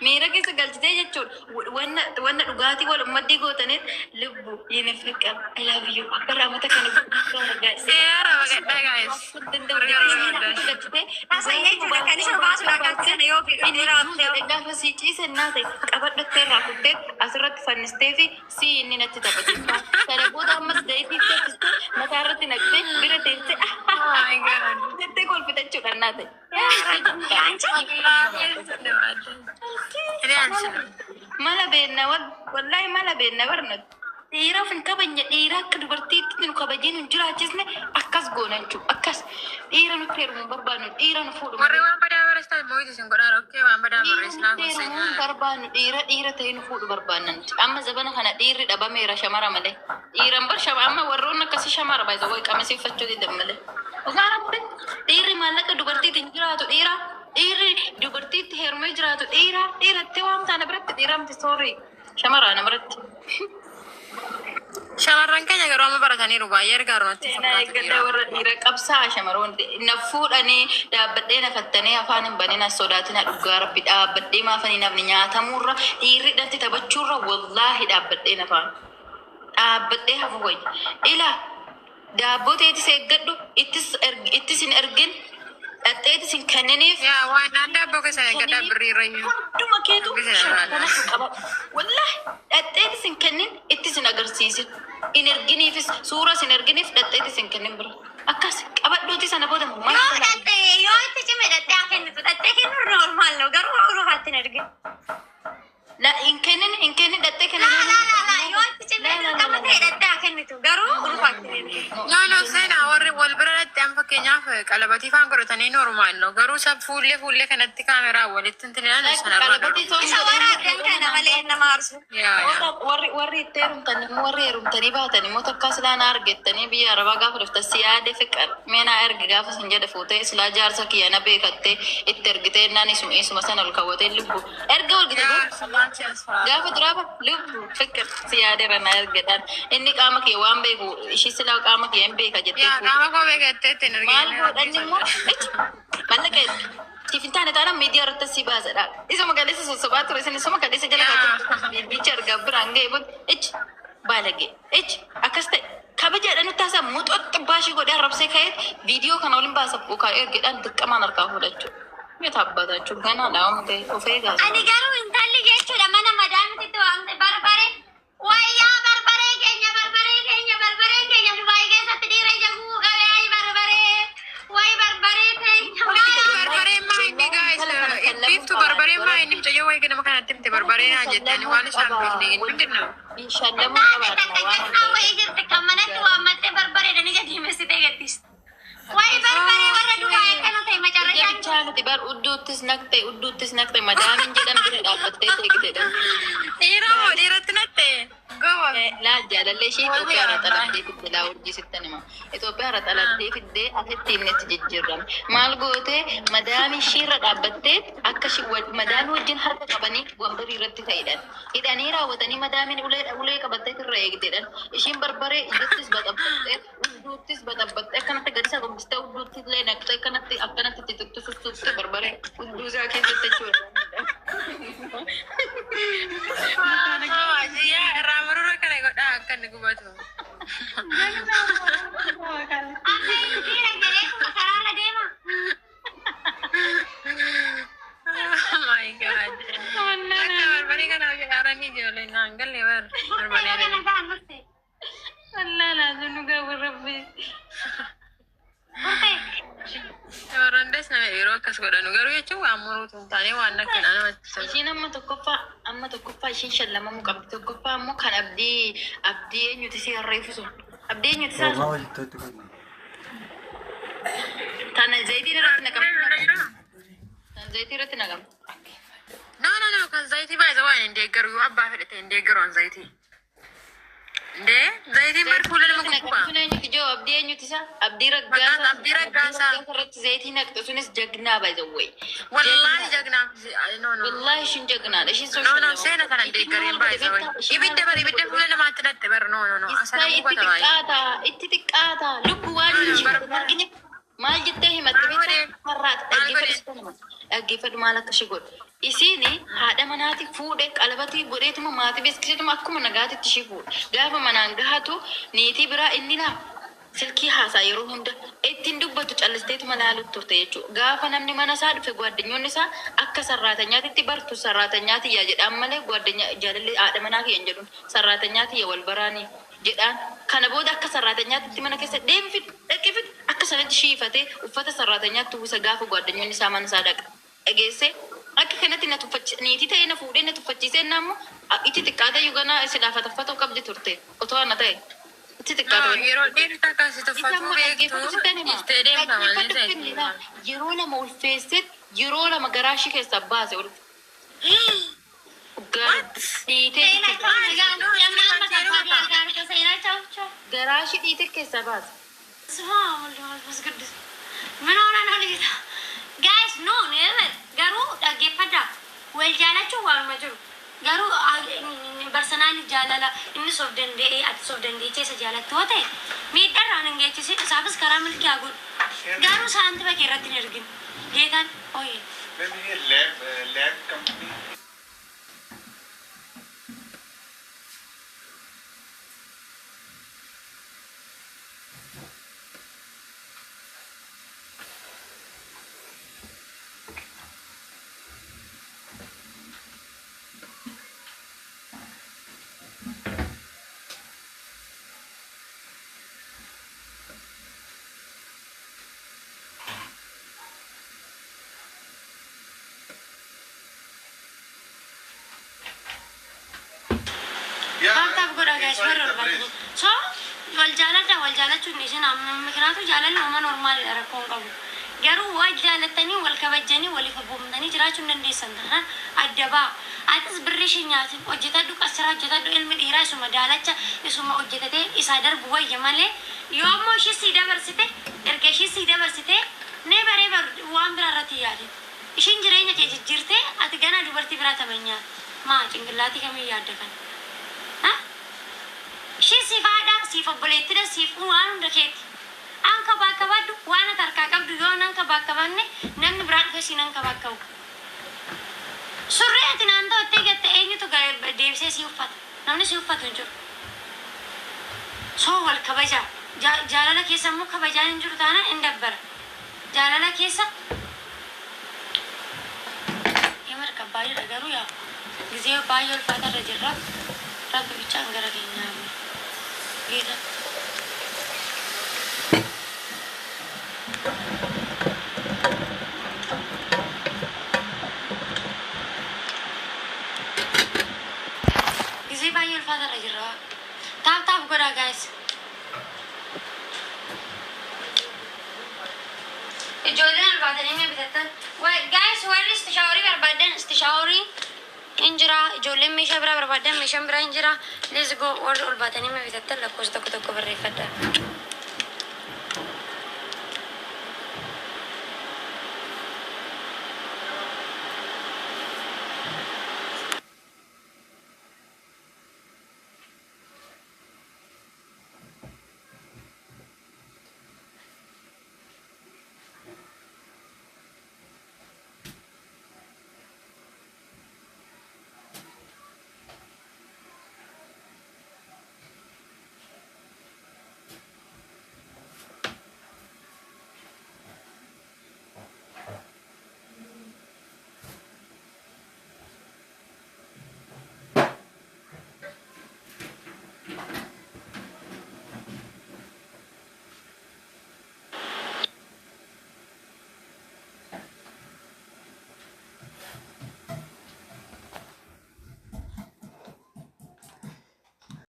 Miira keessa galchitee jechuudha. Wanna wanna dhugaatii wal ummaddii gootaniif lubbu የኔ ፍቅር, I love you. Bara amata kana Seera baqadhaa, guys. Haasa'ee jechuudha kan isa baasuudha kan sana yoo fi Gaafa si ciise naa ta'e qabadhattee irraa kuttee asirratti fannistee fi si inni natti taphate. Sana booda ammas zayitii teessistee mataa irratti naqxee bira teessee Oh my God. jettee kolfitachuudha naa ta'e. እኔ አልችልም። Mala beenna, wallahi mala beenna barnatu. Dhiiraaf hin kabajne, dhiira akka dubartiitti nu kabajee nu hin jiraachisne akkas goona jechuudha. Akkas dhiira nutti heerumu hin barbaannu, dhiira nu fuudhu. Warri waan badaa barreessitan moo'itu isin godhaa, okay, waan badaa Dhiira barreessinaa nutti kun heerumuu hin seenaa. barbaannu, dhiira dhiira ta'ee nu fuudhu barbaanna nuti. Amma zabana kana dhiirri dhabameera, shamara malee. Dhiiran bar shama amma warroonni akkasii shamara baay'ee wayi qamisiifachuu didan malee. Dhugaa Rabbi, dhiirri maallaqa dubartiitiin jiraatu dhiira. Dhiirri dubartiitti heerumee jiraatu dhiira. Dhiiratti waan taane biratti dhiira miti, sorry. Shamara na biratti. Shamarran keenya garuu amma barataniiru, baay'ee argaaru natti Seenaa fakkaatu eeggadhaa dhiira. Warra dhiira qabsaa shamaroonni na fuudhanii dhaabbadhee nafattanii afaan hin banin as sodaatina. Dhugaa Rabbi, dhaabbadhee maafanii nafni nyaatamuurra, dhiirri dhatti taphachuurra, wallaahi dhaabbadhee nafaan dhaabbadhee hafu wayya. Ilaa, daabboo teetis eeggadhu, ittis hin ergin, dhadheetis hin kenniniif. Yaa waan naan daabboo keessan eeggadhaa, birrii irra iyyuu. Hunduma keetu Dubbisa irraa. Shakkanatu qaba. Wallaahi, dhadheetis hin kennin, ittis hin agarsiisin. Hin erginiifis, suuras hin erginiif, dhadheetis hin kennin bira. Akkas qabadhuuti sana booda Yoo maal dhattee, yoo itti cime dhattee haa kennitu. Dhattee kennuun normal no, garuu urufaatti hin ergin. La, hin kennin, hin kennin, dhattee Laa kennin. laa laa laa, yoo itti cime dirqama ta'e dhattee haa kennitu, garuu urufaatti hin ergin. No, seenaa warri wal bira dhatti amma fakkeenyaaf qalabatii faan godhatanii normal no, garuu isa fuullee fuullee kanatti kaameraa walitti hin tilaalan sanarraa Qalabatii dhorku. osoo Isa waraabdan kana malee nama aarsu. Yaa yaa. Warri itti heerumtan immoo, warri heerumtanii baatan immoo, takka silaa na argettanii biyya arabaa gaafa dhuftan, si yaade fiqar mee naa ergi gaafa sin jedhe, fuutee silaa jaarsa kiyya na beekattee itti ergitee naan isuma isuma sana ol kaawwatee lubbu erga wal gite. Yaa sumaachi as fa'aa. Gaafa duraaba lubbu fiqir si yaadeera na ergedhaan, inni qaama kee waan beeku, ishii silaa qaama kee hin beeka jettee Yaa fuute. Qaama koo beekattee ittiin Maal ergine. godhanni immoo mallaqa siif hin taane taanaan miidiyaa irratti si baasadha. Isuma kaleessa sossobaa ture isin, isuma kaleessa jala kaatee bicha argaa biraan ga'e booda, ichi baalagee, ichi akkas ta'e kabajaadha nutti haasaa muxoxxi baashii godhee arrabsee ka'ee viidiyoo kana waliin baasa buukaa ergedhaan dirqamaan harkaa fuudhachuu. Yoo taabbatachuu ganaadha waan ta'e of eegaa. Ani garuu intalli jechuudha mana madaamititti waamte barbaree, wayyaa barbaree keenya, barbaree keenya, barbaree keenya Dubaay keessatti dhiira ija guu qabee, ay barbaree, way barbaree teenya. Barbareen maa inni, guys? Biiftu, barbareen maa inni? Mucayyoo wayii ganama kanatti himte barbaree naan jette, ani waan isaan beekne ምንድን ነው? Inshallamuu Taate qabaadha takka waan jagnaa ta'eef. wayii jirti kan manatti waammattee barbareedha ni gadi gaddiste. Way barbaree warra Dubaay akkana ta'e Ija macarrashaan. bichaa miti bar, udduuttis naqxe, udduuttis naqxe, madaamiin jedhan bira dhaabbattee teegitedha. Dhiira moo dhiiratti natte? Gowa. Laal, jaalallee ishee Itoophiyaa irraa xalabdee fidde, laa hojii sittan hima. Itoophiyaa irraa xalabdee fiddee asitti inni itti jijjiirame. Maal gootee, madaamii ishee irra dhaabbattee akka madaamii wajjin harka qabanii wambarii irratti ta'edhan. Hidhanii raawwatanii madaamiin ulee ulee qabattee irra eegdedhan. Ishiin barbaree ijattis baxabbattee, udduuttis baxabbattee, akkanatti gadi isa gombistee, udduutti illee naqxee, akkanatti akkanatti itti tuttusutti barbaree udduu isaa keessatti jechuudha. Yaa irraa marura kana godhaa akka inni gubatu. Amma inni dhiira jedhee karaarra deema. Oh my God. Akka barbaree kanaaf jedhaaranii ijoolleen naan galle bar. Murtee Barbaree. kana ta'an murtee. Wallaahi laazim nu gaafa Rabbi. Murtee. Shamarran des nama yeroo akkas godhanu garuu jechuun waan muruutu hin taane waan akkanaa namatti tola. Ishiin amma tokkoffaa ishiin shallamamuu qabdi. Tokkoffaa immoo kan abdii eenyuti si harreeffu sun? Abdii eenyuti isaa sun? Kan zayitiin irratti naqamte. Kan zayitii irratti naqamte. No, kan zayitii baay'ee waan hin deeggaru, yoo abbaa fedhate hin deeggaru an zayitii. Indee, zayitiin bar fuula nama gugguba. Sun eenyuti joo, abdii eenyuti isaa? Abdii Maqaan Raggaasaa. Abdii Raggaasaa. Irratti zayitii naqxe sunis jagnaa by the way. Wallaahi jagnaa, no no. Wallaahi ishiin jagnaadha. Ishiin sun No, seena kana hin deeggarin baay'ee way. Ibidda bar, ibidda fuula namaatti naqxe bar, no no no. Asana Itti gubata baay'ee. xiqqaata, itti xiqqaata. Lubbu waan isheen argine. Maal jettee himatte Maal godhee? beektaa? Har'aati Maal godhee? dhaggeeffadhu sana. Dhaggeeffadhu maal akka ishee godhu. Isiin haadha manaati fuudhe qalabatii godheetuma maatii beeksisituma akkuma nagaatitti ishee fuudhe. Gaafa manaan gahatu niitii biraa inni laa silkii haasaa yeroo hunda ittiin dubbatu callisteetuma laaluutti turte jechuudha. Gaafa namni mana isaa dhufe gwaaddanyoonni isaa akka sarraatanyaatitti bartu sarraatanyaatiyya jedhaan malee gwaddanya jaalalli haadha manaa kiyya hin jedhuun sarraatanyaatiyya wal baraanii jedhaan. Kana booda akka sarraatanyaatitti mana keessa deemfit dhaqifit akka sanatti shiifatee uffata sarraatanyaatti uwwisa gaafa gwaaddanyoonni isaa mana isaa dhaqa. Dhageesse akka kanatti na tuffachi niitii ta'ee na fuudhee na tuffachiisee naammoo itti xiqqaate iyyuu ganaa silaaf ataffatoo qabdi turte otoo ana ta'e itti xiqqaate. No, yeroo dhiirri takka si Isa tuffatuu immoo beektu dhaggeeffatu sittan hima. dhiiftee deemta malee Dhaggeeffadhu zayitii finni laa. Yeroo lama ulfeesseet yeroo lama garaa ishii keessaa baase ulfe. Gara What? dhiitee Seenaa jechuudha. chao namni amma kabbaadii argaa seenaa chao chao. Garaa ishii dhiitee keessaa baase. ስማ ወልድ መንፈስ ቅዱስ ምን ሆነ ነው ልጅቷ? Guys, no, never. Garuu dhaggeeffadhaa. Wal jaalachuun waanuma jiru. Garuu barsanaan jaalala inni of danda'ee ati of dandeechee isa jaalattu yoo ta'e miidharraan hin geessisin isaafis karaa milkii haa godhu. Garuu saantima kee irratti hin ergin. Geetaan ooyee. Ma'am, ये lab lab company. Tap tap godha guys, warri ol baatanii. So wal jaaladha, wal jaalachuun isin amma mikinaatu jaalalli uuma normaalidha, rakkoo hin qabu. Garuu wal jaalattanii wal kabajanii waliif abboomtanii jiraachuu hin dandeessan taanaan adda ba'a. Atis birri ishee nyaatin hojjetadhu, qasiraa hojjetadhu. Ilmi dhiiraa isuma daalacha isuma hojjetatee isaa darbu wayya malee yoo ammoo ishee sii dabarsite, erga ishee sii dabarsite nee baree bar waan biraa irratti yaadin. Ishiin jireenya kee jijjiirtee ati ganaa dubartii biraa tamanyaa maa cingillaatii kamii yaadda kana? Ha? Isheen siif haadha, siif obboleettidha, siif waan hunda keeti. An kabaakabadhu waan ati harkaa qabdu yoo nan kabaakabanne namni biraa dhufee si nan kabaakabu. Surree ati naan ta'uttee gatte eenyutu deebisee si uffata? Namni si uffatu hin jiru. So wal kabajaa. Jaalala keessa immoo kabajaan hin jiru taanaan hin dabbara. Jaalala keessa የምር ከባድ garuu yaa ጊዜ baay'ee ulfaatarra jirra. Rabbi bichaan gara keenyaa geeta. ጊዜ baay'ee ulfaatarra jirra. Tap tap godhaa guys. Ijoolleen albaatanii mee bitattan. Guys, warri istishaaworii barbaadan istishaaworii hin jira. Ijoolleen meeshaa biraa barbaadan meeshaan biraa hin jira. Let's go, warri ol baatanii mee bitattan lakkoofsa tokko tokko barreeffadha.